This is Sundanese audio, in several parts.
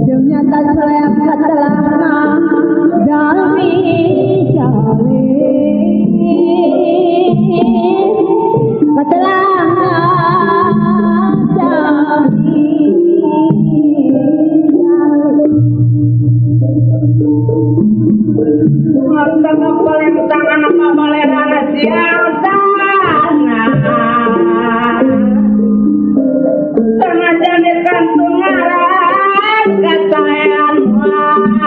Ternyata saya kata lama. Sanajan kantun ngaran kasaean manutna.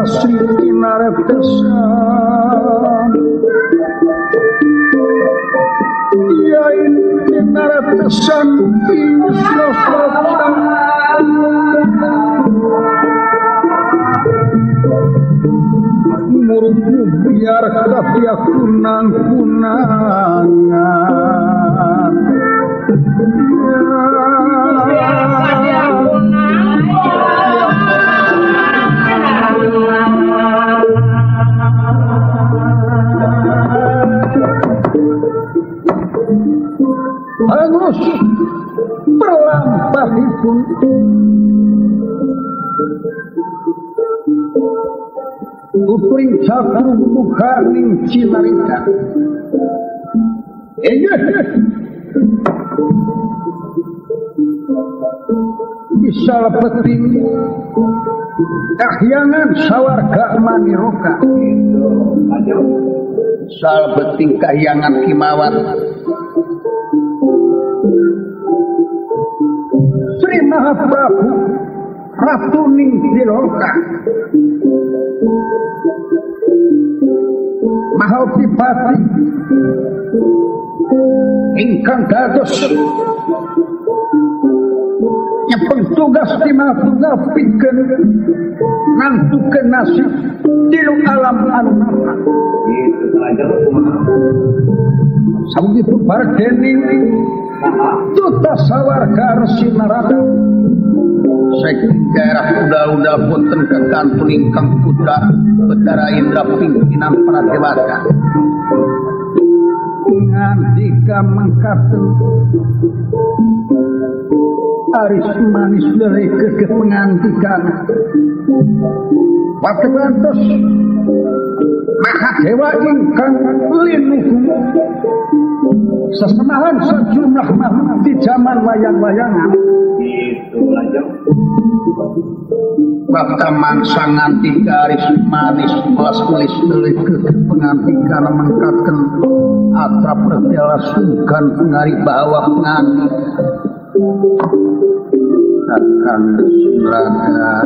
Sri Tinaretesan ya Tinaretesan ing slotan murupu biar kapia kunang-kunangan harus berlampahipun tutring cakru bukaning cinarita. Bisa lepeting kahyangan sawarga maniroka. Salbeting kahyangan kimawan Sri Mahaprabu Ratu ning Tiloka Mahaotipati ingkang dados nyepeng tugas di Mahatunggal pikeun nangtukeun nasib tilu alam anu napa. Sampun bardening duta sawarga Resi Narada saking daerah uda-uda punten kekantun ingkang putra Betara Indra pimpinan para dewata ngandika mangkaten aris manis dari kekeh pengantikan waktu lantos Mahadewa ingkang linuhung sesemahan sejumlah makhluk di zaman wayang-wayangan. Bakta mangsa ngantika aris manis belas melis dari kekeh pengantikan mangkaten atrap retela sungkan pengari bahwa penganti Kakang Suraga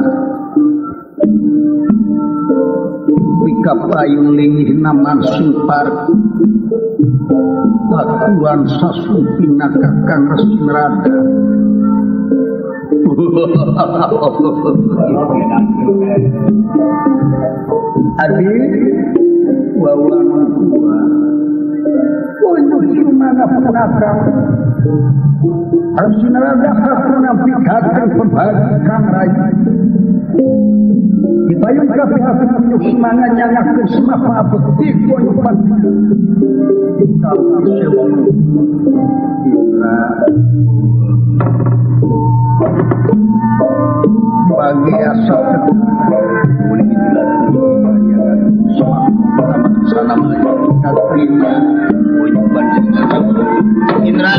wika payung lingih naman sumpar batuan sasumpina Kakang Resmirada. Adi wawan kuwa punyu sumana punakang Resmirada kakuna pidaten pembagikan rayi dipayung kabeh ati semangat nyangakeun semapa bekti koyopan bagi asal Indra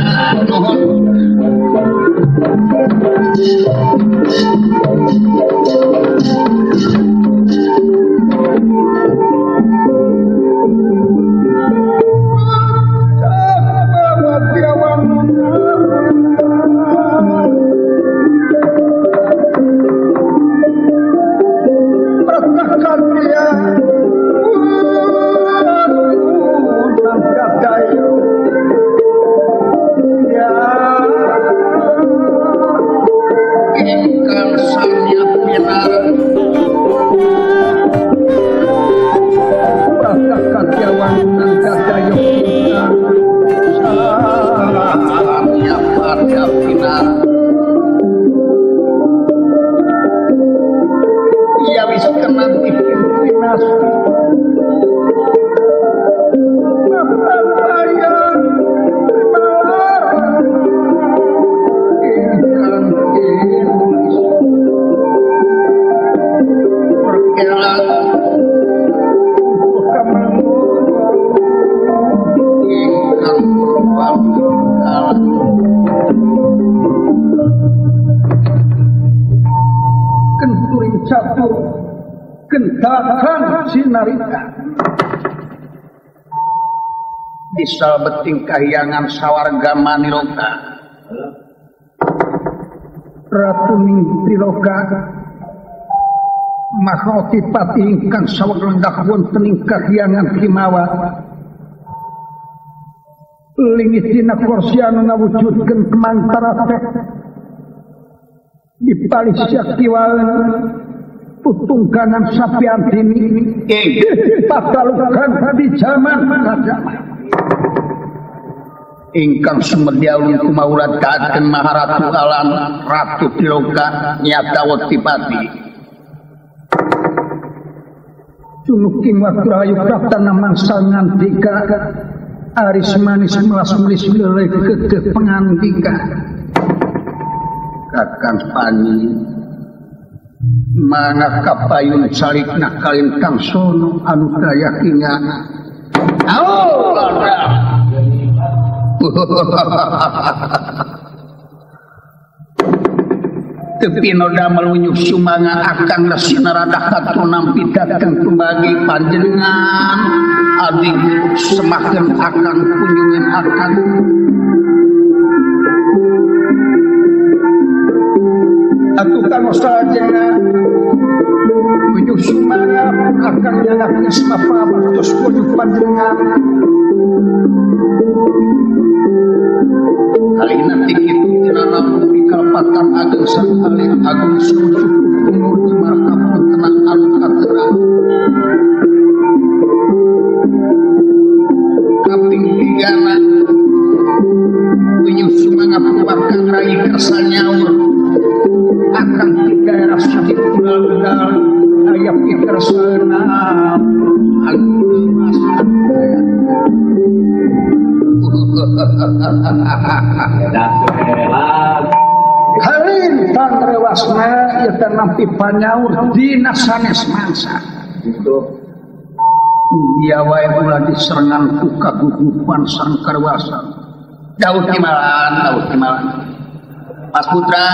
nuhun. catur kentakan sinarita di salebeting kahyangan sawarga maniloka Ratu ning Triloka Mahoti pati ingkang saweg lenggah wonten ing kahyangan Himawa lingih dina kursi anu ngawujudkeun kemantara teh dipalih saktiwaeun tutungkanan sapiantini patalukan di zaman kajaman ingkang sumedya ulun kumawula dhateng Maharatu Alam Ratu Triloka nyata Wetipati Cunuking waktu ayu praptana mangsa ngandika aris manis melas melis leleh kekeh pengandika Kakang Panji mangga kapayun salikna kalintang sono anu kayakingan oh tepi noda melunyuk sumanga akang resina radah katu nampi dateng tumbagi panjenengan abdi semakin akang kunjungan akang atuh kang sajena kunjung sumanga akang nyangakeun semapa terus kunjung panjenengan kalina tikit cenana bumi kalepatan ageng sakali agung suci umur marka tenang anu katerang kaping tigana kunjung sumanga purwakang rai kersa nyaur akang di daerah sakit ugal-ugal aya pikersana agung leuwas Kalintang rewasna ieu teh nampi panyaur dina sanes mangsa. Dia wae ulah diserengan ku kagugupan sareng karwasan. Daud timalan, Daud timalan. Mas Putra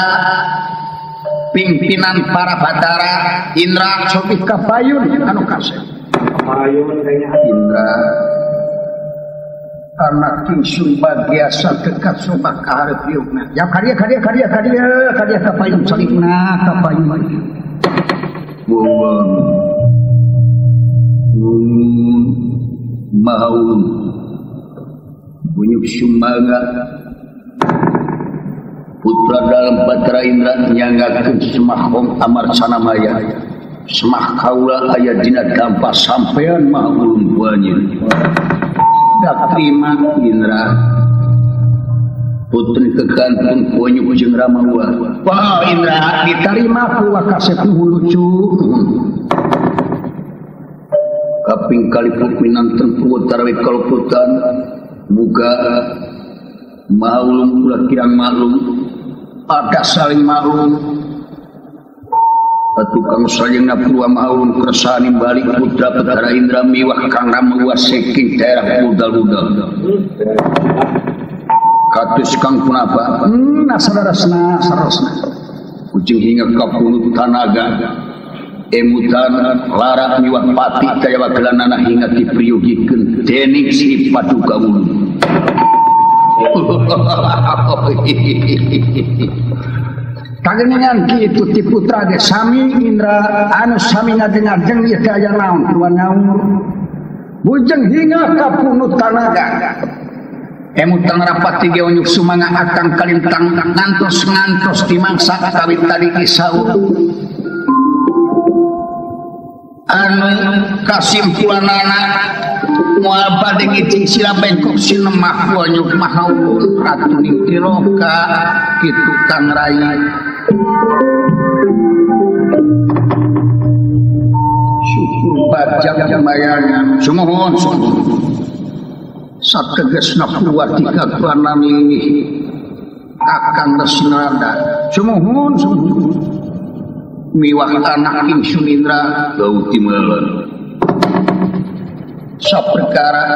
pimpinan para batara Indra Sopi kapayun anu kasep. Kapayun kayaknya Indra anak ingsun bagiasa dekat soba kaharep diukna. Ya karya karya karya karya karya kapayun salikna kapayun. Buang mahaulun bunyuk sumanga putra dalam Batara Indra nyanggakeun Semah Hong Amar Sanamaya Semah kaula aya dina dampa sampean mahaulun buanyeun dak terima Indra putri kegantung kunyuk jeung Rama wah Indra diterima ku wakasep lucu kaping kali minanten putara kaloputan muga maulum ulah kirang maklum pada saling maklum tukang sajengna purwa maulum kersani balik putra Batara Indra miwah Kang Rama saking daerah budal-budal katus kang punapa nasarasna sarasna kucing hingga kapunut tanaga emutan lara miwah pati kaya wagelanana hingga dipriyogikeun dening si paduka ulun. Kagenengan kitu ti putra ge sami Indra anu sami ngajeng-ajeng ieu teh aya naon tuan nyaur bujeng hingga kapunut tanaga emutan rapati ge unyuk sumanga akang kalintang ngantos-ngantos dimangsa kawit tadi kisaur anu kasimpulanana moal bade ngicing sila bengkok sinemah wanyuk mahaulun ratu ning Triloka kitu Kang Rai syukur bajak mayangan sumuhun sumuhun sategesna purwatika tuanami akang resnada sumuhun sumuhun miwah anak ingsun Indra Daud timalan saperkara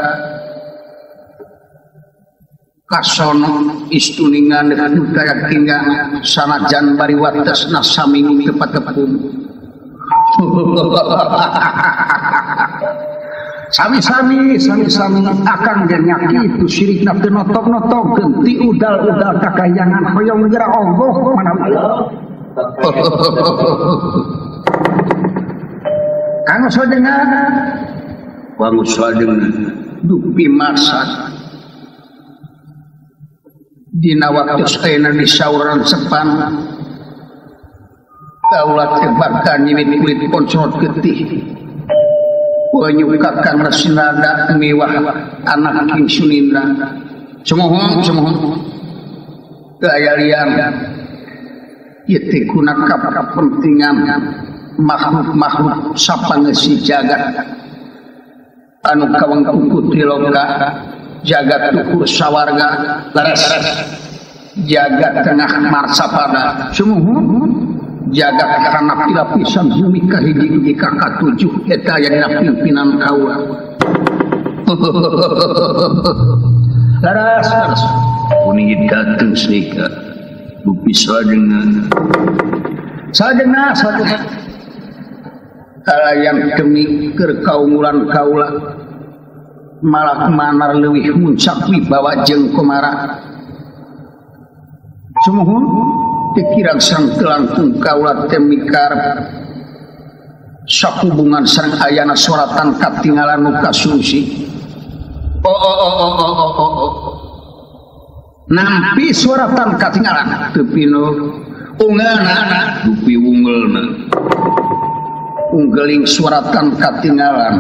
kasono istuningan budaya tinggal sanajan bari watesna sami tepatepung Sami-sami sami-sami akang ge nya kitu sirikna teu notok-notokkeun ti udal-udal ka kahyangan hoyong geura onggoh manawi. Kang sajengan wangu sajengan dupi masak dina waktu ayeuna di sauran sepan kaula teh bakal nyimit kulit poncorot getih banyu kakang Resinada miwah anak King Sunindra sumuhun sumuhun gaya lian ieu teh guna kapentingan makhluk-makhluk sapangeusi jagat anu kawengku ku triloka jagat tukur sawarga leres jagat tengah marsapada sumuhun jagat karena lapisan bumi kahiji dugi ka katujuh eta aya dina pimpinan kaula. Laras laras kuning dateng srika dupi sajengan sajengna sajengna kalayan demi keur kaungulan kaula malah manar leuwih muncak wibawa jeung komara sumuhun pikiran sang kelangkung kaula teh mikar sakubungan sareng ayana soratan katinggalan nu kasungsi. Oh oh oh oh oh oh oh nampi soratan katinggalan teu pinuh ungeulna dupi wungeulna unggeling suratan katinggalan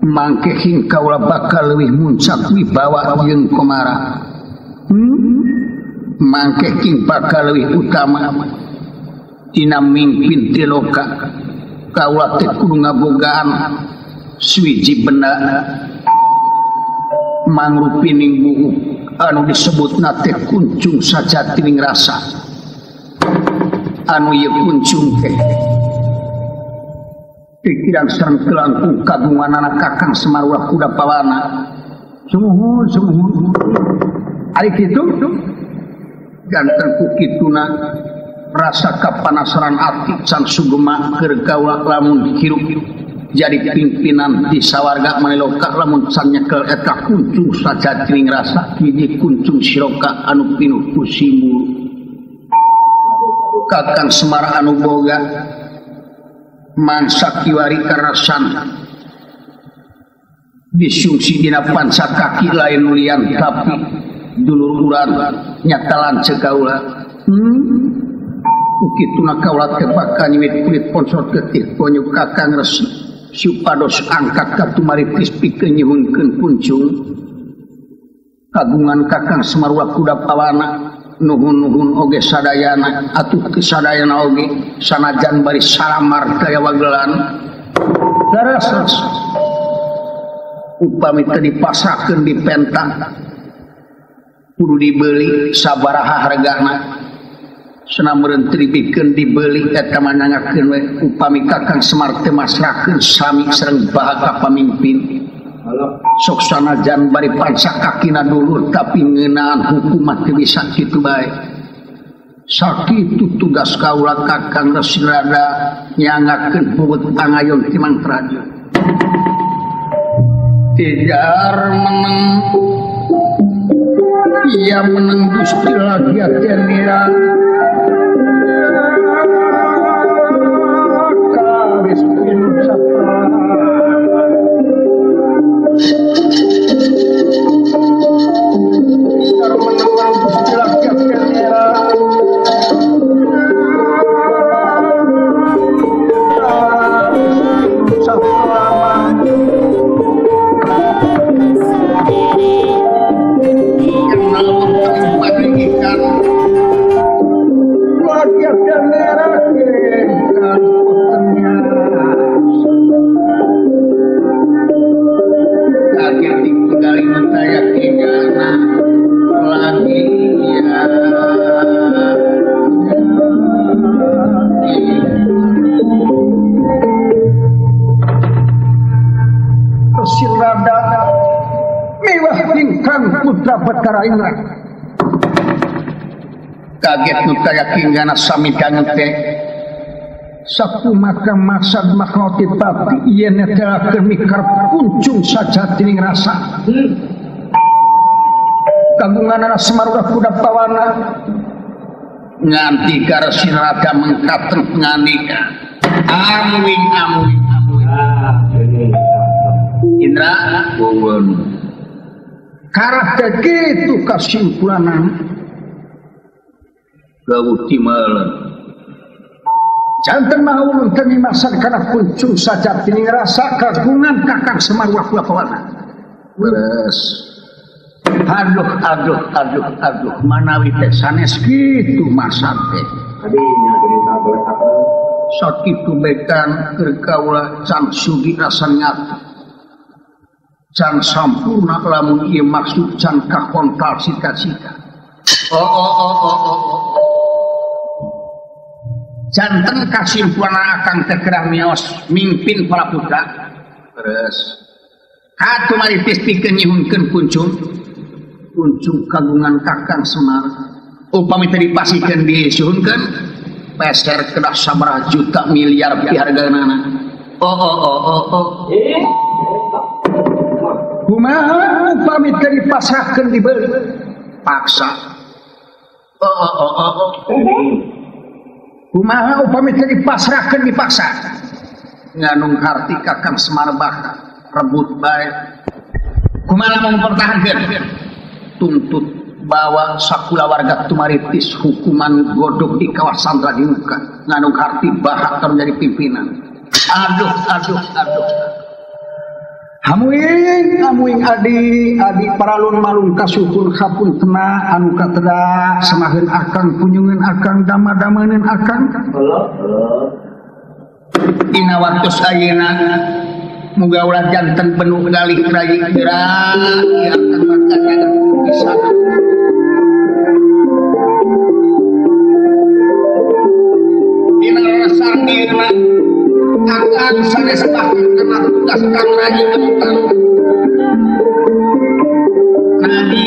mangke hing kaula bakal leuwih muncak wibawa jeung komara. Mangke king bakal leuwih utama dina mingpin tiloka kaula teh kudu ngabogaan suwiji benda mangrupining buuk anu disebutna teh kuncung sajatining rasa anu ieu kuncung teh pikiran sareng kelangkung kagunganana Kakang Semar ulah kuda pawana. Sumuhun sumuhun ari kitu ganteng ku kituna rasa kapanasaran ati can sugema keur kaula lamun hirup jadi pimpinan di sawarga maniloka lamun can nyekel eta kuncung sajatining rasa hiji kuncung siroka anu pinuh ku simbul. Kakang Semar anu boga mangsa kiwari karasan disungsi dina panca kaki lain nulian tapi dulur urang nyata lanceuk kaula. Ukituna kaula teh bakal nyimit kulit ponsor getih banyu Kakang Resi supados angkat ka tumaritis pikeun nyuhunkeun kuncung kagungan Kakang Semar wa kuda pawana. Nuhun-nuhun oge sadayana atuh ke sadayana oge sanajan bari salamar kaya wagelan. Laras upami teu dipasrahkeun dipenta kudu dibeli sabaraha hargana cenah meureun teu dibikeun dibeli eta mah nangakeun we upami Kakang Semar teu masrahkeun sami sareng bahaka pamimpin. Sok sanajan bari panca kakina dulur tapi ngeunaan hukuman teu bisa kitu bae. Sakitu tugas kaula Kakang Resinada nyangakeun pugut pangayon ti Mang Praja. Tijar meneng ia meneng Gusti lagi atenira kawis pinucapra Putra Batara Indra kaget nu kaya kinggana sami kangen teh Sakumaka maksad makroti pati ieu netelakeun mikarep kuncung sajatining rasa. Kagunganana Semar ulah kuda pawana nganti karsinaraga mengkaten ngandika. Amuing amuing amuing. Indra wawon. Karah teh kitu kasimpulanan gawuh timalan. Janten mah ulun teu mimasan kana kuncung sajatining rasa kagungan Kakang Semar ulah kuda pawana. Beres. Aduh aduh aduh aduh manawi teh sanes kitu maksad teh. Sakitu bekan keur kaula can sugih rasa nyata. Can sampurna lamun ieu maksud can kakontal cita-cita. Oh oh oh oh oh. Janten kasimpulan akang teh kerah mios mimpin para putra. Terus katu maritis pikeun nyihunkeun kuncung. Kuncung kagungan Kakang Semar upami teu dipasihkeun disuhunkeun peser kedah sabaraha juta miliar pihargaanana. Oh oh oh oh oh. Kumaha upami teu dipasrahkeun dibeli paksa. Oh oh oh oh oh. Kumaha upami teu dipasrahkeun dipaksa nganung harti Kakang Semar bakal rebut bae. Kumaha lamun mempertahankeun tuntut bawa sakulawarga tumaritis hukuman godog di kawasan Radimuka nganung harti bahak menjadi pimpinan. Aduh aduh aduh. Hamuing hamuing adi adi paralun malung kasuhun kapun tena anu kateda semaheun akang punyungeun akang dama-damaneun akang. Dina waktu ayeuna muga ulah janten penuh dalih rai geura ieu akan bakal bisa. Dina resar dina akang sanes bahkan kena tugas kang rayi tentang nadi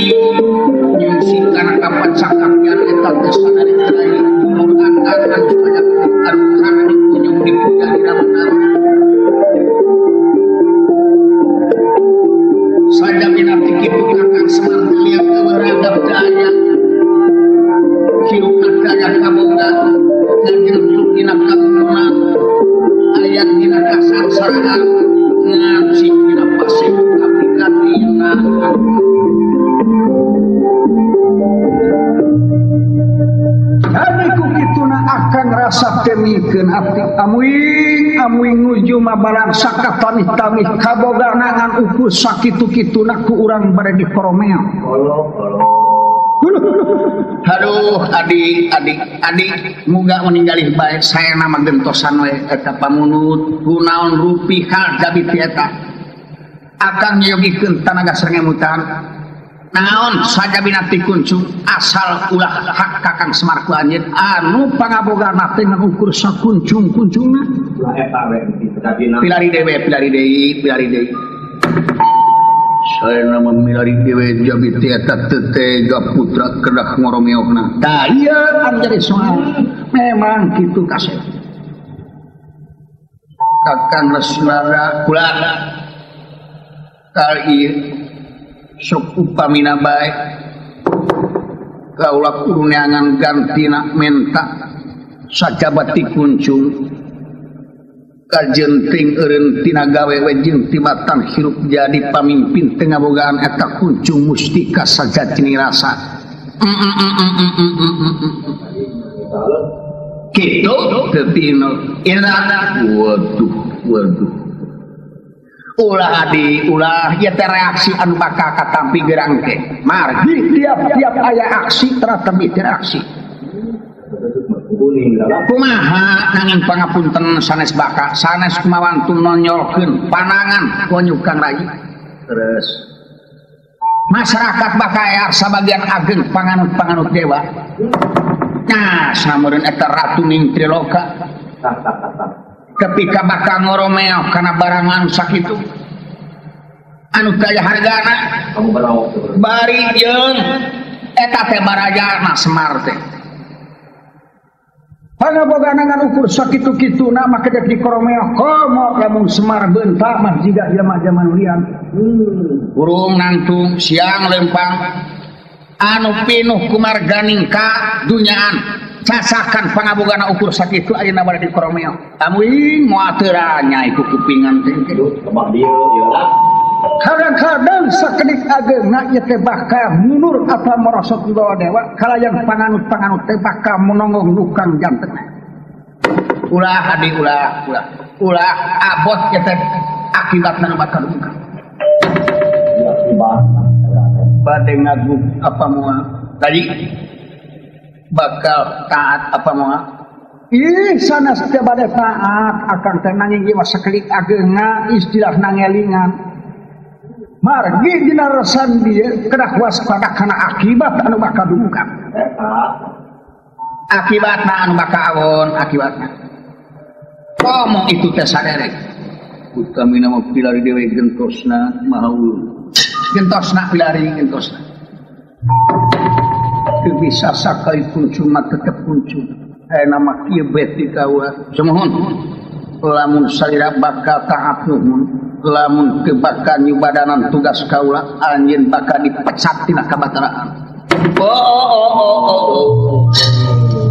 nyungsi kana kapacakaknya eta teh sadari rai ulur akang anu banyak anu kana dikunjung dipuja dina benar. Saja minati kitu kakang Semar lihat keberagam daya hirup daya kaboga ngajeng dina kagunan ayat dina kasangsaraan ngaji dina pasir tapi katina. Jadi ku kituna akang rasa temikeun ati amuing amuing nuju mabalang sakatamih-tamih kabogana ngan ukur sakitu-kituna ku urang bade dikoromeo. Aduh adik adik adik muga meninggalih bae saya nama gentosan we eta pamunut kunaon rupi hal jabi ti eta akang nyogikeun tanaga srengemutan naon sajabina ti kuncung asal ulah hak Kakang Semar ku anjeun anu pangabogana teh ngukur sakuncung-kuncungna ulah eta we pilari dewe pilari deui pilari deui. Saya nama milari dewe jabi ti eta teu tega putra kedah ngoromeokna. Tah ieu anu jadi soal memang kitu kasep. Kakang Resnara kula kal ieu sok upamina bae kaula kudu neangan gantina menta sajabat ti kuncung kajenting eureun tina gawe we jeung tibatan hirup jadi pamimpin teu ngabogaan eta kuncung mustika sajatini rasa. Kitu teu tino ira waduh waduh ulah adi ulah ieu teh reaksi anu bakal katampi gerang teh margi tiap-tiap aya aksi teratembi reaksi. Kumaha nanging pangapunten sanes baka sanes kumawantun nonyolkeun panangan konyuk Kang Rayi. Terus masyarakat baka aya sabagian ageng panganut-panganut dewa. Nah, sameureun eta ratu ning Triloka. Ketika bakal ngoromeo kana barang anu sakitu anu teu aya hargana bari jeung eta teh barajana Semar teh. Pangabogana ngan ukur sakitu-kituna mah kedep di koromeo komo lamun Semar bentak mah jiga jelema zaman lian. Burung nangtung siang lempang anu pinuh kumarganing ka dunyaan casakan pangabogana ukur sakitu ayeuna bade di koromeo. Amuing moal teu ranya iku kupingan teh. Kebak dieu ieu lah. Kadang-kadang sakedik ageungna ieu teh bakal mundur apa merosot di bawah dewa kalayan panganut-panganut teh bakal menonggong lukang jantengna. Ulah adi ulah ulah ulah abot ieu teh akibatna nu bakal duka. Bade ngagup apa moal tadi bakal taat apa moal? Ih sanes teh bade taat akang teh nanging ieu mah sakedik ageungna istilahna ngelingan. Margi dina resan dieu kedah waspada kana akibat anu bakal duka. Akibatna anu bakal awon akibatna. Komo itu teh saderek. Utamina mah pilari dewe gentosna maha ulun. Gentosna pilari gentosna. Teu bisa sakali kuncung mah tetep kuncung. Ayeuna mah kieu beti kawa. Sumuhun. Lamun salira bakal taat nuhun. Lamun kebakan nyubadanan tugas kaula anjeun bakal dipecat tina kabataraan. Oh oh oh oh oh.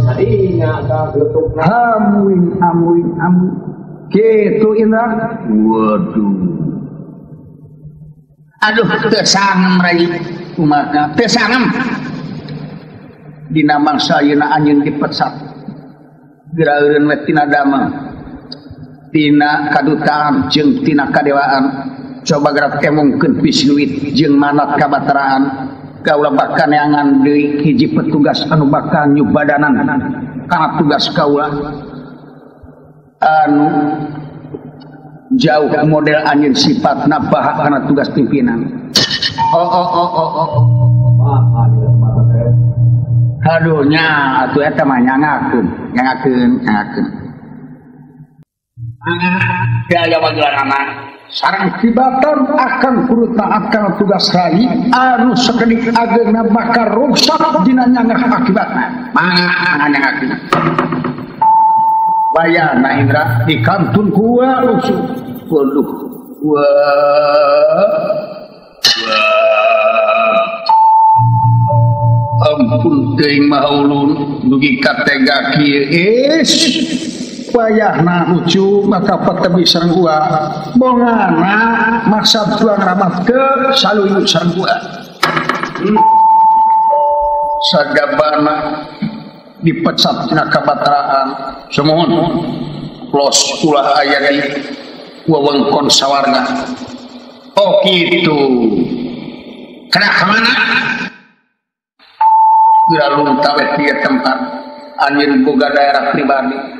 Tadinya ka geletukna. Amuing amuing amuing. Kitu Indra. Waduh. Aduh teu sangem rai kumaha teu sangem. Dina mangsa ayeuna anjeun dipecat. Geura eureun we tina damang. Tina kadutaan jeung tina kadewaan coba gerak emungkeun pisnuit jeung manat kabataraan kaula bakal neangan deui hiji petugas anu bakal nyubadanan kana tugas kaula anu jauh model anjeun sifatna bahak kana tugas pimpinan. Oh oh oh oh oh. Aduh nya atuh eta mah nyangakeun nyangakeun nyangakeun. Sarang kibatan akan kudu taat kana tugas rai anu sakedik ageungna bakal ruksak dina nyangah akibatna. Mangga nyangakeun. Bayana Indra di kantun kuwa rusuh. Waduh. Wah. Wah. Ampun teuing maha ulun dugi katega kieu. Is wayahna lucu maka patebi sareng gua bongana maksad tuang ramat ke saluyu sareng gua. Sagabana dipecat tina kabataraan sumuhun los ulah aya di wewengkon sawarga. Oh kitu kena kamana geura lunta we ieu tempat anjeun boga daerah pribadi.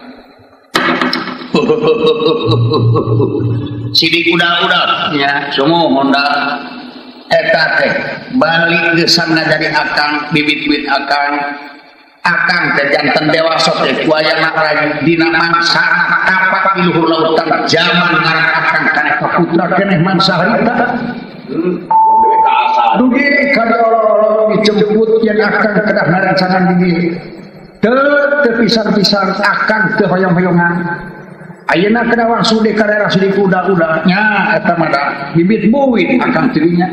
Sidik udah-udah ya semua Honda eta teh balik geus ngajari akang bibit-bibit akang akang teh janten dewasa teh wayana rayu dina mangsa tapak di luhur lautan zaman ngaran akang kana kaputra keneh mangsa harita dugi kada dijemput yen akang kedah ngarancangan di teu teu pisan-pisan akang teu hoyong-hoyongan. Ayeuna kana wangsul deui ka daerah sidik udah-udah nya eta mah da bibit buwit akang tirinya.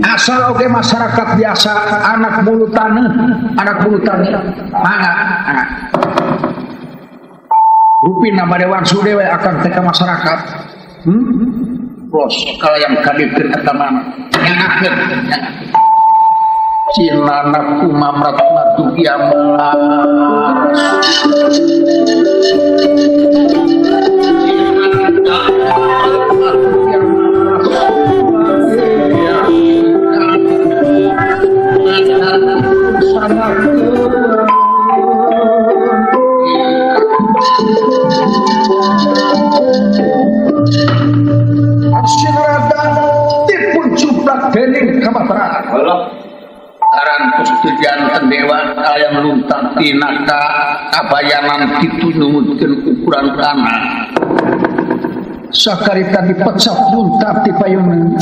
Asal oge masyarakat biasa anak bulu taneuh, anak bulu taneuh mangga. Rupina bade wangsul deui akang teh ka masyarakat. Los kalayan kadikeun eta mah nyangakeun. Cinana kumamrat matu kiamat. Dipun cuplak dening kabataraan. Arantos janten dewa aya meluntak tina ka kabayanan kitu numutkeun ukuran tanah. Sakarita dipecat luntat ti payungan.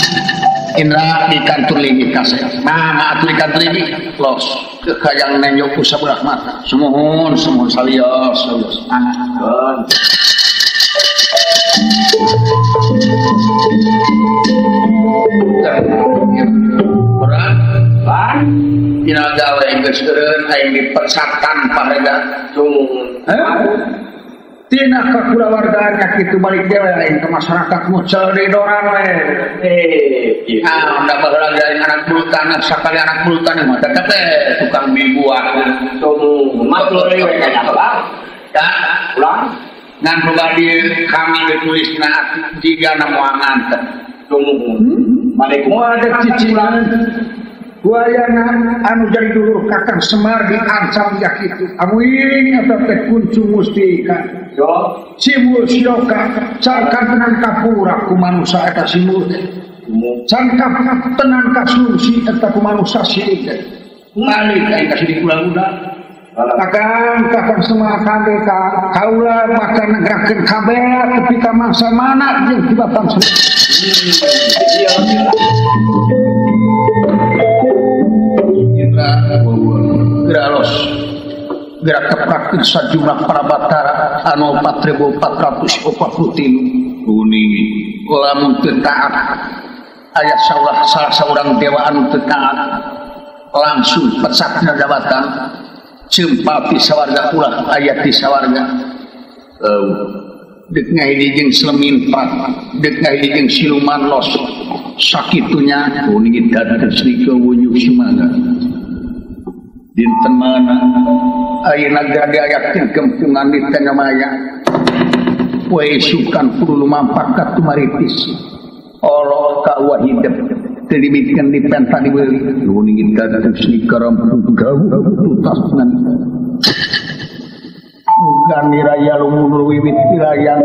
Indra di kantor linggih kasep. Mana atuh di kantor linggih? Los. Teu kayang nenjo ku sabelah mata. Sumuhun sumuhun salios salios. Angan. Dina gawe geus eureun aing dipecat tanpa rega. Sumuhun. Tina kakulawargaan kitu balik dewe aing ke masyarakat mucel di doran we. Ah, da baheula aing anak bulu tanah sakali anak bulu tanah mah tetep teh tukang bibuah. Sumuhun. Mas deui we ka apa? Da, ulang. Ngan pribadi kami ditulis na jiga na moal nganten. Sumuhun. Balik moal ada cicilan. Wayana anu jadi dulur Kakang Semar diancam ya kitu. Amuing eta teh kuncung mustika. Yo, simul sioka cangkan tenan kapura ku manusa eta simul teh. Cangkan tenan kasungsi eta ku manusa sirik teh. Balik aing ka sidik ulang-ulang. Kakang Kakang Semar kade ka kaula bakal ngegrakeun kabeh tepi ka mangsa mana jeung tibatan Semar. Iya. Geralos gerak kepraktir sajumlah para batara anu 4443 kuning lamun teu taat aya salah saurang dewa anu teu taat langsung pecat dina jabatan ceumpal ti sawarga ulah aya ti sawarga deuk ngahiji jeung sleminpat deuk ngahiji jeung siluman los sakitunya kuning dados nika wujud sumaga dinten mana ayeuna gade ayakeun gempungan di Tanjamaya poe isukan kudu lumampak ka tumaritis Allah ka wahidep teu dimikeun dipenta dibeuli kuning dados nika rampung gawe tuntas ngan gani raya lumunur wiwit wilayang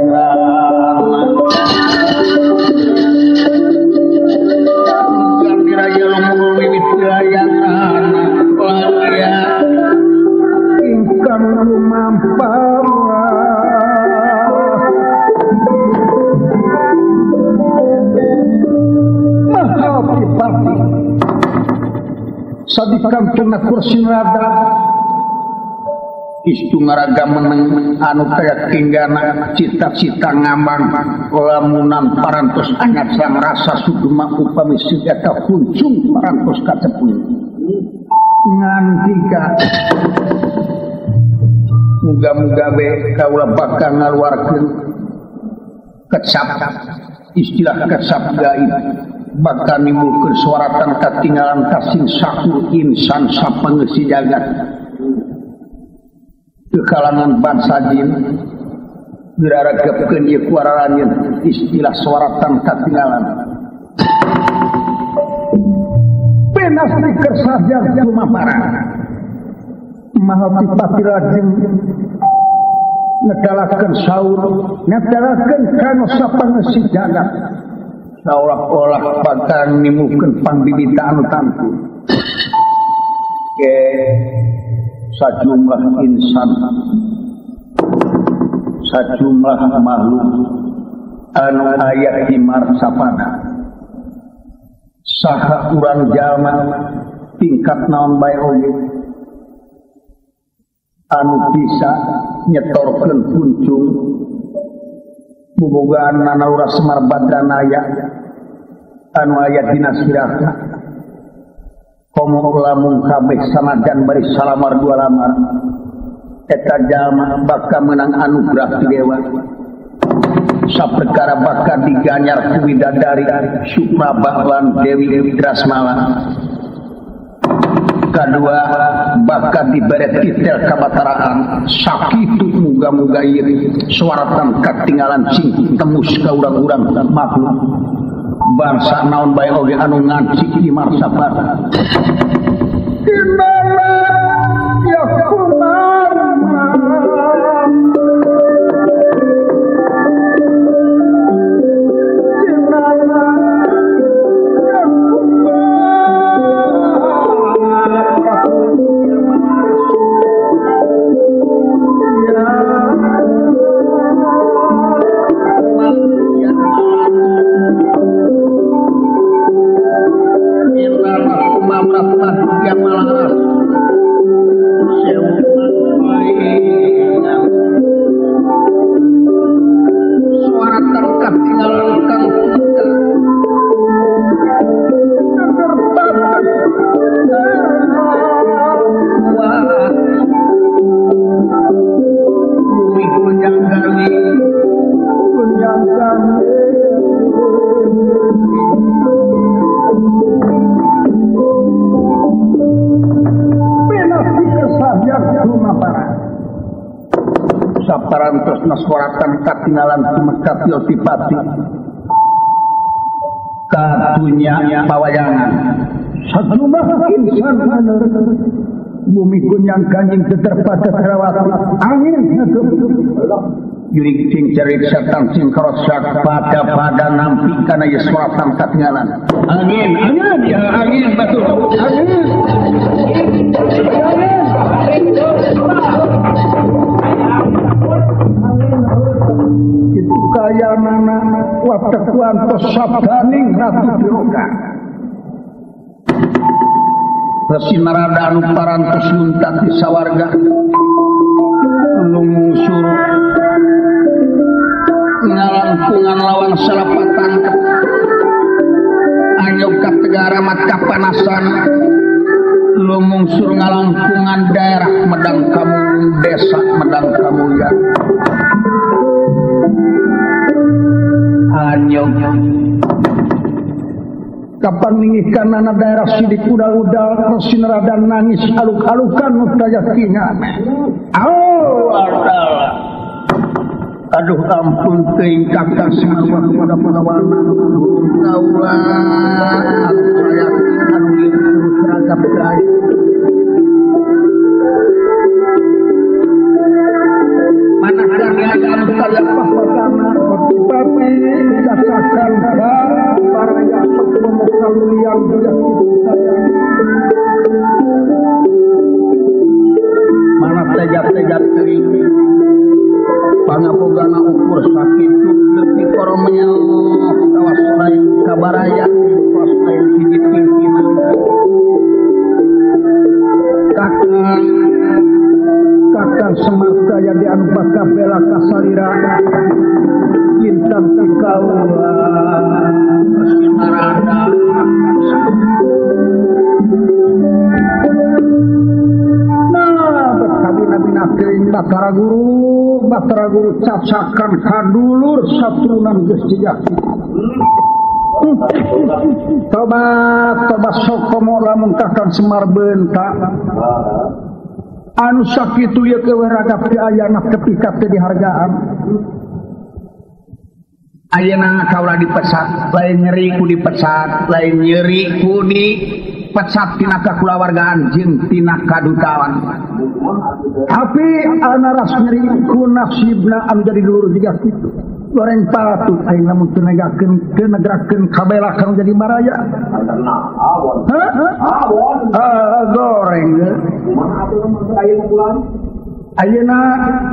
gani raya lumunur wiwit wilayang ingkang lumampah maha pripati sadikan kena kursi rada istu ngaraga meneng anu kaya tinggana cita-cita ngambang lamunan parantos anyar sang rasa sugema upami eta kuncung parantos kacepung ngantika muga-muga be kaula bakal ngaluarkeun kecap istilah kecap gaib bakal nimbulkeun suaratan katinggalan kasing sakur insan sapangeusi jagat ke kalangan bangsa jin diraregepkeun ieu ku araranjeun istilah suaratan katinggalan penas dikersah lumampara maha pipati lajeng ngedalakeun saur ngedalakeun kana sapangeusi jagat saolah-olah bakal nimukeun pangbibita anu tangtu ke sajumlah insan sajumlah makhluk anu aya di marsapana saha urang jalma tingkat naon bae oge anu bisa nyetorkeun kuncung bobogaan Lurah Semar Badranaya anu aya dina sirahna komo lamun kabeh sanajan bari salamar dua lamar eta jalma bakal menang anugerah ti dewa saperkara bakal diganyar ku widadari Supraba lan Dewi Drasmala kadua bakal dibere titel kabataraan sakitu muga-muga ieu suaratan katinggalan sing tembus ka urang-urang makhluk bangsa naon bae oge anu ngancik di marsabar Kinana ya kumar Kinana ya kumar. Saparantosna soratan katinggalan tumeka Tipati ka dunya pawayangan sajumlah insan bumi kunyang kanjing terpada Sarawati angin jurig cing cerik setan cing kerosak pada nampi kana ye soratan katinggalan angin angin ya angin betul angin itu kaya mana waktu kuantos sabdaning Ratu Durga Resi Narada anu parantos luntat di sawarga lungsur ngalangkungan lawan salapatan anyog ka tegara mat kapanasan lumungsur ngalangkungan daerah Medang Kamulung desa Medang Kamulyan anyog kapan ningihkan anak daerah sidik udal-udal Resi Narada nangis aluk-alukan mutayakingan aduh ampun teuing kakang Semar kepada pelawana kaula anu ragap gaib mana anu kaya pahwatana tapi cacakan baraya pemekalulian mana tega-tega teuing pangapogana ukur sakitu teu koromel kawas lain kabaraya kos lain hiji pimpinan kakang Semar daya di anu bakal bela kasalira intan ti kaula Narada nah berkabina-bina teuing Batara Guru cacakan kadulur saturunan geus jejak tobat tobat sokomo lamun kakang Semar bentak anu sakitu ieu kewe ragap di ayana kepikat teh dihargaan ayeuna kaula dipesat lain nyeri ku dipesat lain nyeri ku dipesat tina kakulawargaan jeung tina kadutawan tapi anaras nyeri ku nasibna anu jadi dulur jiga kitu goreng patut aing lamun teu negakeun teu negrakeun kabela kanu jadi baraya goreng ayeuna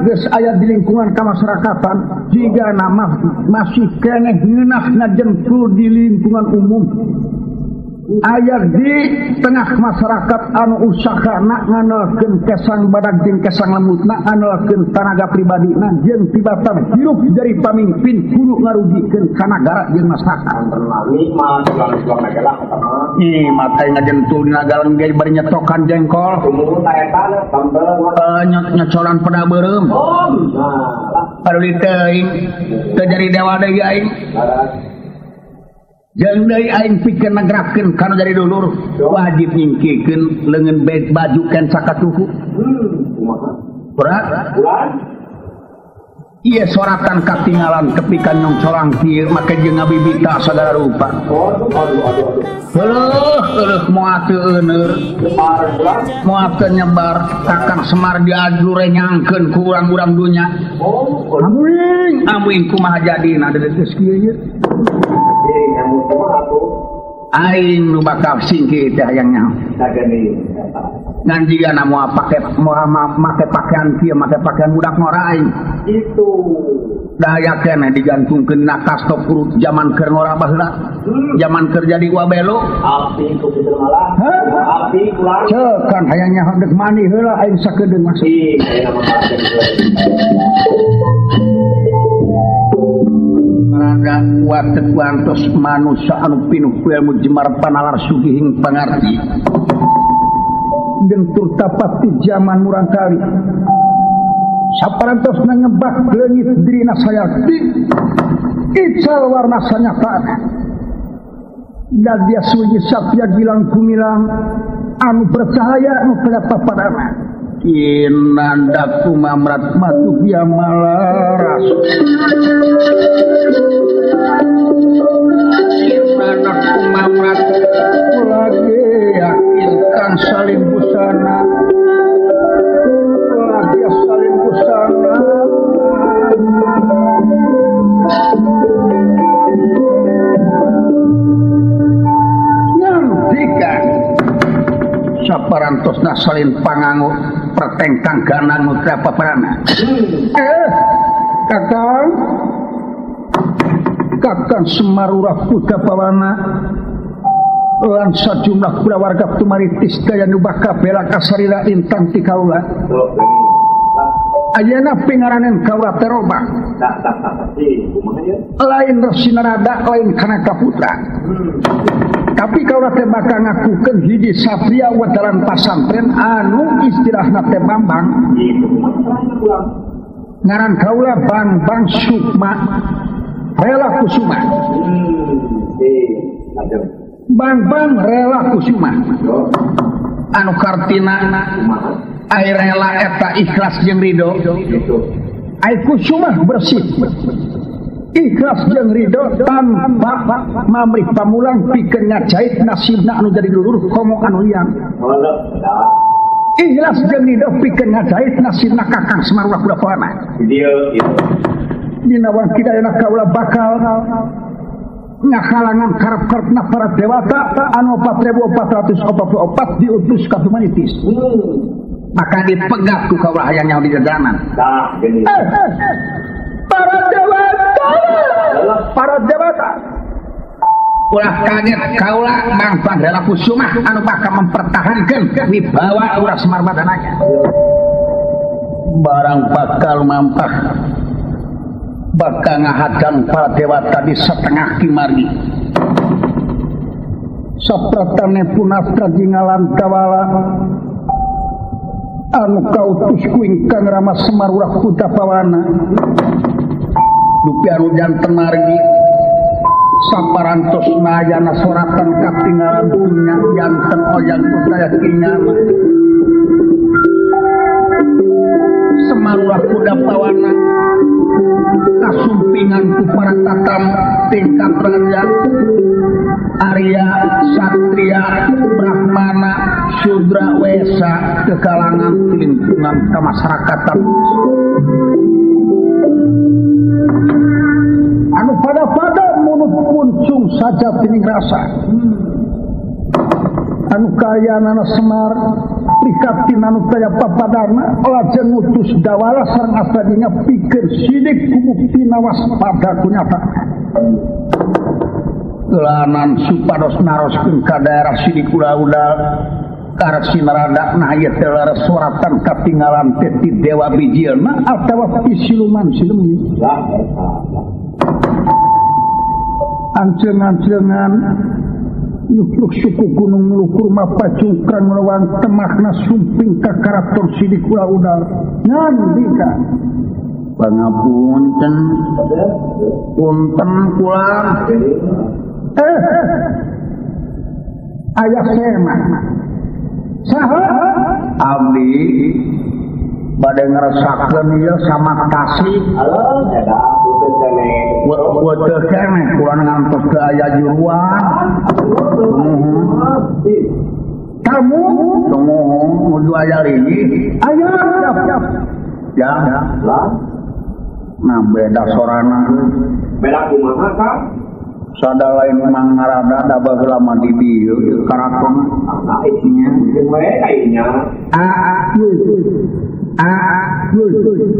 geus aya di lingkungan kamasyarakatan jiga nama masih keneh ngeunah ngajentul di lingkungan umum aya di tengah masyarakat anu usahana nganalkeun kesang badag jeung kesang lembutna nganalkeun tanaga pribadina jeung tibatan hirup dari pamimpin kudu ngarugikeun ka nagara jeung masyarakat. Ih mata ngajentul dina galeng ge bari nyetokan jengkol nyocolan pada beureum aduh teuing teu jadi dewa deui aing. Jeung deui aing pikeun negrakeun kana jadi dulur wajib nyingkirkeun leungeun baju ken sakatuhu. Berat? Ieu soratan katinggalan kepikan nyongcorang kieu make jeung ngabibita sagala rupa. Heuh heuh moal teu euneur. Moal teu nyebar kakang Semar diajur renyangkeun ku urang-urang dunya. Amuing amuing kumaha jadina geus kieu ieu. Aing nu bakal singkir teh hayang nyaho. Ngan jiga na moal pake moal make pakaian kieu make pakaian budak ngora aing. Itu daya keneh digantungkeun na kastop urut zaman keur ngora baheula. Zaman keur jadi wabelo. Api ku kitu malah. Api ulah. Ceuk kan hayang nyaho deuk mandi heula aing sakedeung masuk. Rada watet wantos manusia anu pinuh ku ilmu jemar panalar sugihing pangarti gentur tapat di zaman murangkali saparantosna ngebak leungit dirina sayakti ical warna sanyataan dan dia sunyi satya gilang kumilang anu bercahaya anu pada papadana Kinandak tumamrat matu malaras. Kinandak tumamrat lagi yakin kang saling busana. Lagi saling busana. Ngantikan saparantosna salin pangangu pertengkang ganang nutra paparana. Kakang Kakang Semarurah Kuda Pawana lan sajumlah kulawarga tumaritis daya nu bakal bela kasarira intang ti kaula. Ayeuna pingaranen kaula terobah. Lain Resi Narada, lain Kanaka Putra. Tapi kaula teh bakal ngakukeun hiji satria wadaran pasantren anu istilahna teh Bambang. Ngaran kaula Bambang Sukma Rela Kusuma. Bambang Rela Kusuma. Anu kartina ai rela eta ikhlas jeung ridho. Ai kusuma bersih. Ikhlas jeung ridho tanpa mamrih pamulang pikeun ngajait nasibna anu jadi lulur komo anu liang. Ikhlas jeung ridho pikeun ngajait nasibna Kakang Semar Ulah Kuda Pawana. Dina wangkidayana kaula bakal ngakalangan karep-karepna para dewata anu 4444 diutus ka Tumaritis. Maka dipegat ku kaula hayang nyaho di jadanan. Para dewata, para dewata. Ulah kaget kaula Bambang Rela Kusuma anu bakal mempertahankan wibawa Ulah Semar Madananya. Barang bakal mampah bakal ngahadang para dewata di setengah kimargi. Sapratane punastra jingalan kawala anu kautus ku ingkang Rama Semar Ulah Kuda Pawana. Dupi anu janten margi saparantos ayana soratan katingalan dunya janten oyang kutaya kinyama. Semar Ulah Kuda Pawana kasumpingan ku para tatam tingkat raja Arya, Satria, Brahmana, Sudra, Wesa, kekalangan lingkungan kemasyarakatan anu pada-pada munut kuncung saja tining rasa anu kayanana Semar prikatin anu taya papadana lajeng ngutus dawala sareng asadinya pikir sidik kumukti waspada kunyata lanan supados naroskeun ka daerah sidik udah-udah karek Sinarada nah ieu teh leres soratan katinggalan teh ti dewa bijilna atawa ti siluman silemi. Anceungan-anceungan nyukluk suku gunung lukur mapacungkan melewang temahna sumping ka karaton sidik udah-udah ngandika pangapunten punten kula ayah sema saha abdi bade ngerasakeun ieu sama kasih weuteun keneh kula ngantos ke aya juruan kamu tumuhun nuju aya lini aya ya nah beda sorana beda kumaha Kang sada lain mang ngarada da baheula mah di dieu karaton nya jeung we kainya a a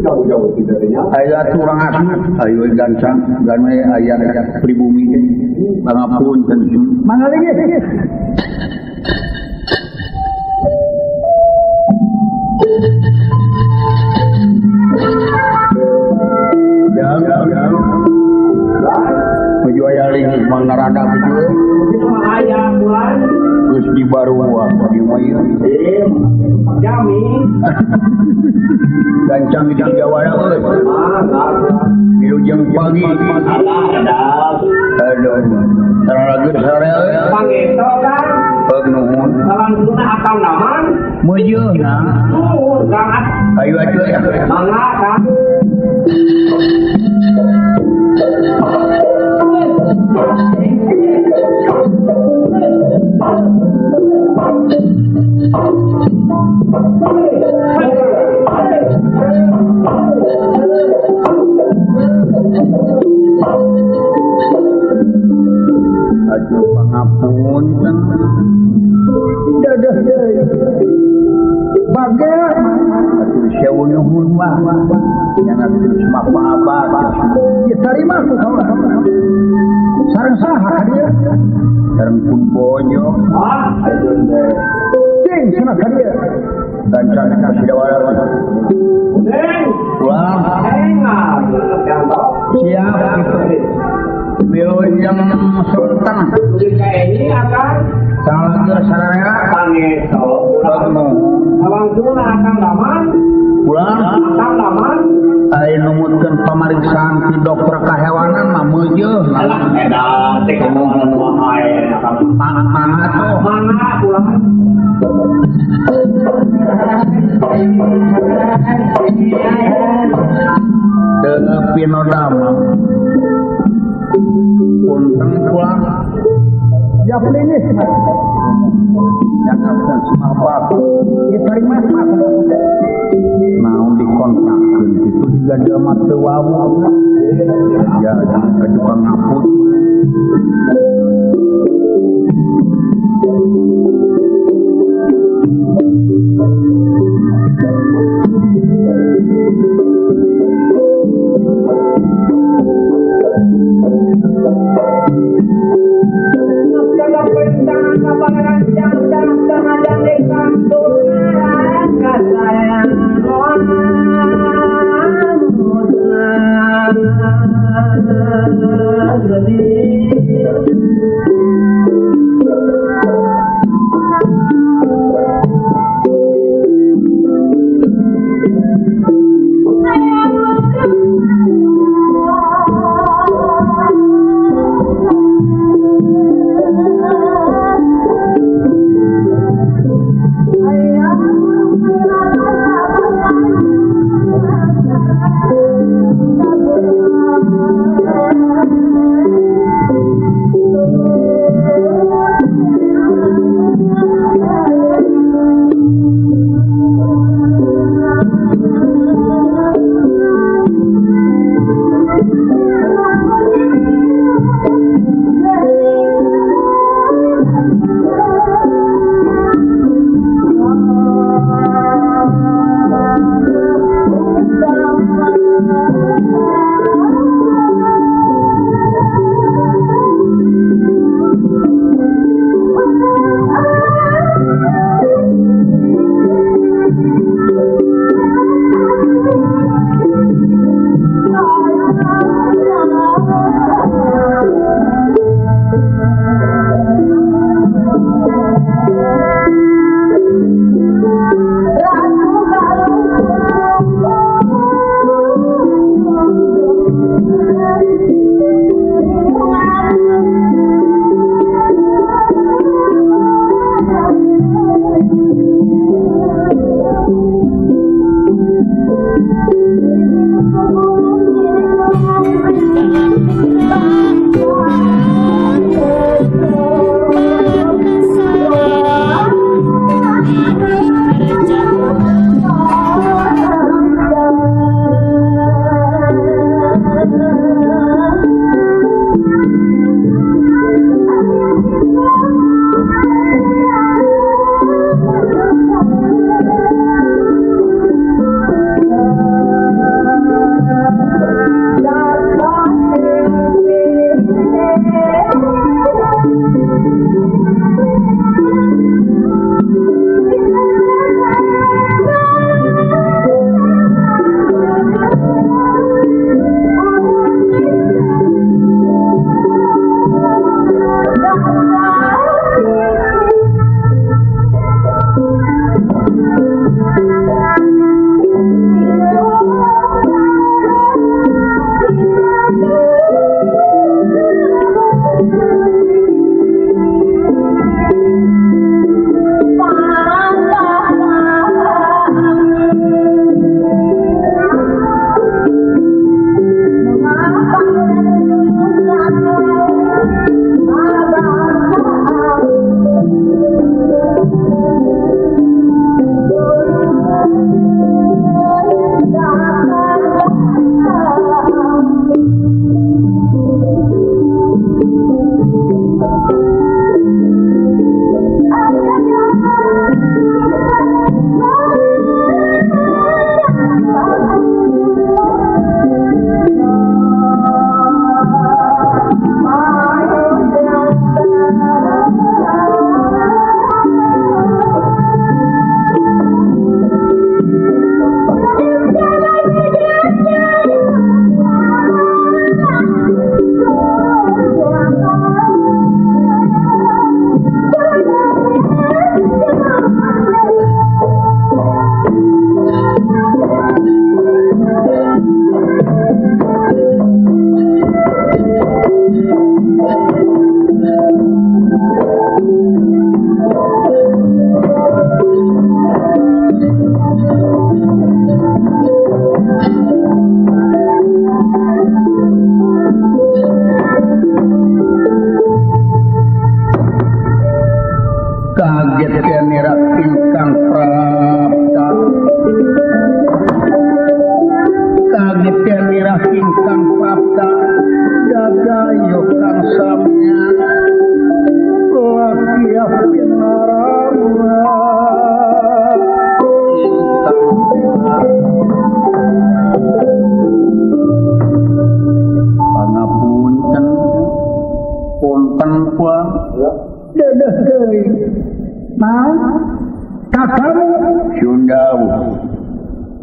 jauh-jauh tidurnya aya turang asma ayo gancang gane aya pribumi pangapunten mangalingi ya menuju aya linggih mang ngarada kitu mah aya bulan geus di baruang di mah ieu jami gancang di Jawa euy wilujeng pagi aduh sararageut sare euy pangeto kan peg nuhun salangtuna akang naman meujeuna nuhun. Kang. Ayo aja ya. Mangga Kang. Aduh pangapunten. Dadah deui. Bager. Aduh sewu nuhun mah. Jangan semah apa-apa. Ya tarima ku kaula. Sareng saha ka dieu? Sareng pun bojo. Ah, aduh teh. Cing cenah ka dieu. Gancang ka Sidawara. Neng, pulang. Siap gitu. Wilujeng Sultan. Dugi ka ini akan Salajur sararea pangesto. Langsung akang laman. Pulang. Akang laman. Ari numutkeun pamariksaan ti dokter kahewanan mah meujeuh. Alah edan teh kahewanan wae akang. Mangga tuh. Mangga pulang. Teu pinodama. Punten pulang. Ya pelingis. Jangan apa. Ya terima naon dikontakkeun kitu juga jelema teu wawuh. Ya jangan ka tukang ngaput. Thank you.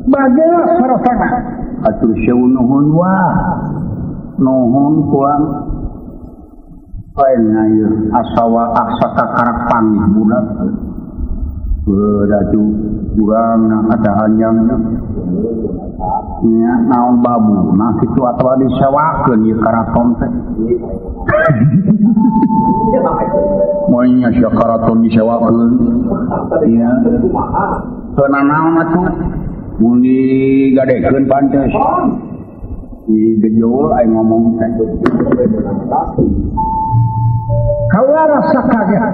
Bagea sarosana. Atur sewu nuhun wah. Nuhun tuan. Lain ieu asawa asa kakarak panggih budak. Beratu urang ada anyangna. Nya naon babu nah kitu atawa disewakeun ieu karaton teh. Moalnya sia karaton disewakeun. Iya. Teu nanaon atuh? Mun digadekeun pantes. Di gejol aing ngomong teh. Kaula rasa kaget.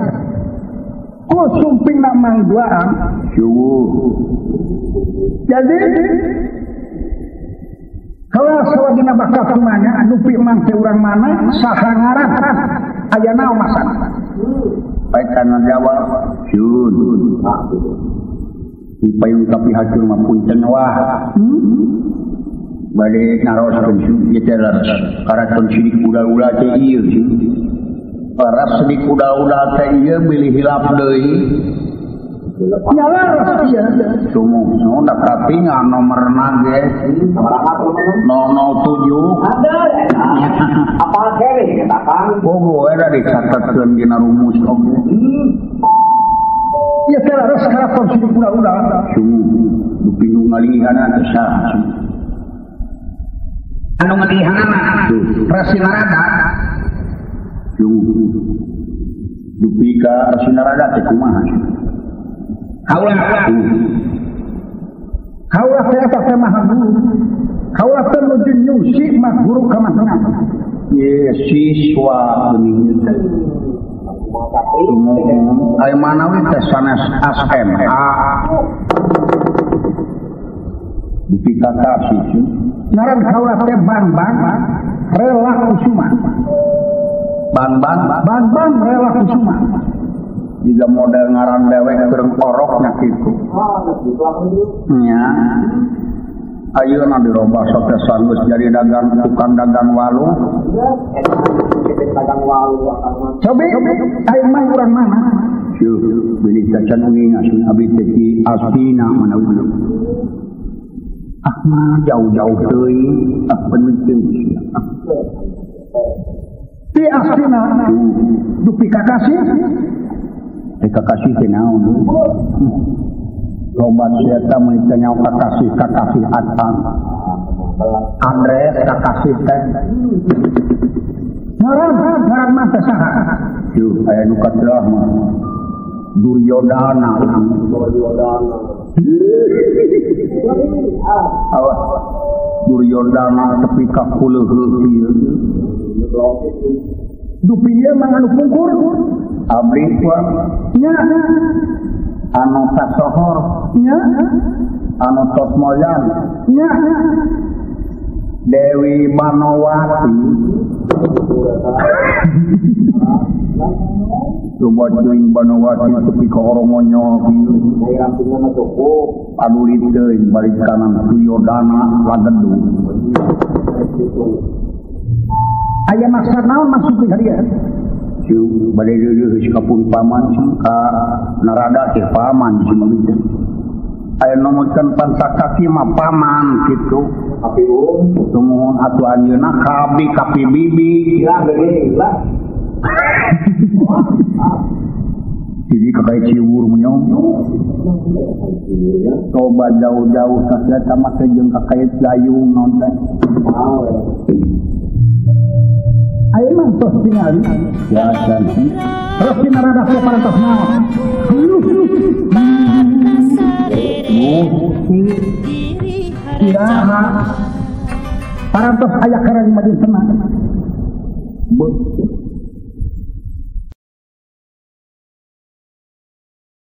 Ku sumping na mangduaan. Syukur. Jadi kalau sawadina bakal kumanya anu pi mang teh urang mana saha ngaran aya naon masana. Baik kana jawab syun. Di payung tapi hacur mah punten wah. Bade naroskeun syun ieu teh karaton sidik udah-udah teh ieu syun. Ras sidik udah-udah teh ieu bilih hilap deui. Nyala ieu. Sumuh da katingal nomerna ge 007. Ada apa kere eta Kang? Bogo era dicatetkeun dina rumus oge. Ieu teh leres karaton sidik udah-udah. Sumuh dupi nu ngalingihana teh saha? Anu ngalihanana Resi Narada. Sumuh dupi ka Resi Narada teh kumaha? Kaula kaula teh eta teh maha guru. Kaula teh nuju nyusi mah guru ka mana? Ye siswa geuning teh. Aya mana we teh sanes SMA. Dupi ka kasih. Ngaran kaula teh Bang-bang Rela Kusuma. Bang-bang Bang-bang Rela Kusuma. Jika model ngaran dewek keur oroknya kitu. Nya. Ayeuna dirobah sote geus jadi dagang tukang dagang walu. Dagang walu Cobi ayeuna mah urang mana? Syuh, bilih cacan uninga sun abi teh di Astina mana ulah. Ah mah jauh-jauh teuing, ah penting. Di Astina dupi kakasih. Kakasih teh naon? Loba sia mun teh nyaho kakasih kakasih atang. Andres kakasih teh. Ngaran ngaran mah teh saha? Yuh, aya nu katelah mah. Duryodana. Duryodana. Awas. Duryodana tepi ka kuleuheuh ieu. Dupi ieu mah anu pungkur. Abdi wa nya anu kasohor nya anu tos moyan nya Dewi Banowati. Coba cuing Banowati tepi ka oromonyol kieu. Rampingna mah cukup. Padulit teuing balik kanan Duryodana lagedu. Aya maksud naon maksud ka dieu? Siu bade deuleuh ka pun paman ka Narada teh paman cuma gitu. Aya nomotkeun pantak kaki mah paman kitu. Kapi um sumuhun atuh anjeunna ka abdi kapi bibi. Hilang deui lah. Jadi kakak ciwur menyong. Coba jauh-jauh saja sama jeung kakak gayung nonton. Ayo mah tos tingali. Ya san. Terus Narada teh parantos naon? Iraha parantos aya karang madin tenang.